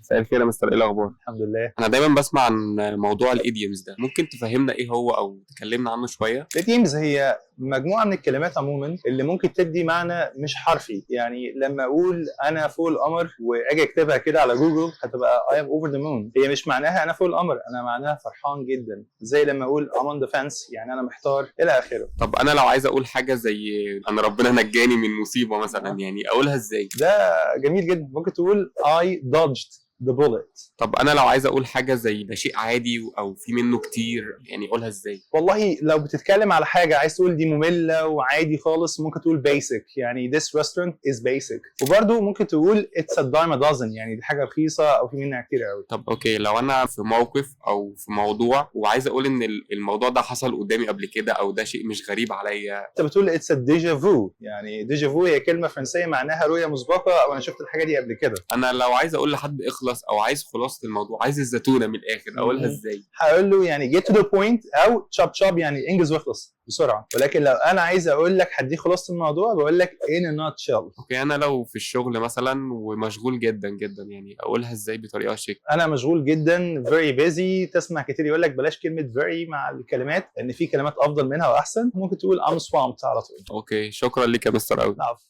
مساء الخير يا مستر، ايه الاخبار؟ الحمد لله. انا دايما بسمع عن موضوع ال idioms ده، ممكن تفهمنا ايه هو او تكلمنا عنه شويه؟ ال idioms هي مجموعة من الكلمات عموما اللي ممكن تدي معنى مش حرفي. يعني لما اقول انا فوق القمر واجي اكتبها كده على جوجل هتبقى I am over the moon، هي مش معناها انا فوق القمر، انا معناها فرحان جدا. زي لما اقول I'm on the fence، يعني انا محتار، الى اخره. طب انا لو عايز اقول حاجة زي انا ربنا نجاني من مصيبة مثلا، يعني اقولها ازاي؟ ده جميل جدا، ممكن تقول I dodged the bullet. طب انا لو عايز اقول حاجة زي ده شيء عادي او في منه كتير، يعني اقولها ازاي؟ والله لو بتتكلم على حاجة عايز تقول دي مملة وعادي خالص، ممكن تقول basic، يعني this restaurant is basic. وبرده ممكن تقول it's a dime a dozen، يعني دي حاجة رخيصة او في منها كتير قوي. طب okay، لو انا في موقف او في موضوع وعايز اقول ان الموضوع ده حصل قدامي قبل كده او ده شيء مش غريب عليا؟ انت بتقول it's a déjà vu، يعني déjà vu هي كلمة فرنسية معناها رؤية مسبقة او انا شفت الحاجة دي قبل كده. انا لو عايز اقول لحد اخلص او عايز خلاصه الموضوع، عايز الزتونه من الاخر، اقولها ازاي؟ هقول له يعني get to the point او chop chop، يعني انجز واخلص بسرعه. ولكن لو انا عايز اقول لك هديك خلاصه الموضوع، بقول لك in a nutshell. okay، انا لو في الشغل مثلا ومشغول جدا جدا، يعني اقولها ازاي بطريقة شيك؟ انا مشغول جدا، very busy. تسمع كتير يقول لك بلاش كلمة very مع الكلمات، لان في كلمات افضل منها واحسن. ممكن تقول I'm swamped على طول. okay، شكرا لك يا مستر قوي. العفو.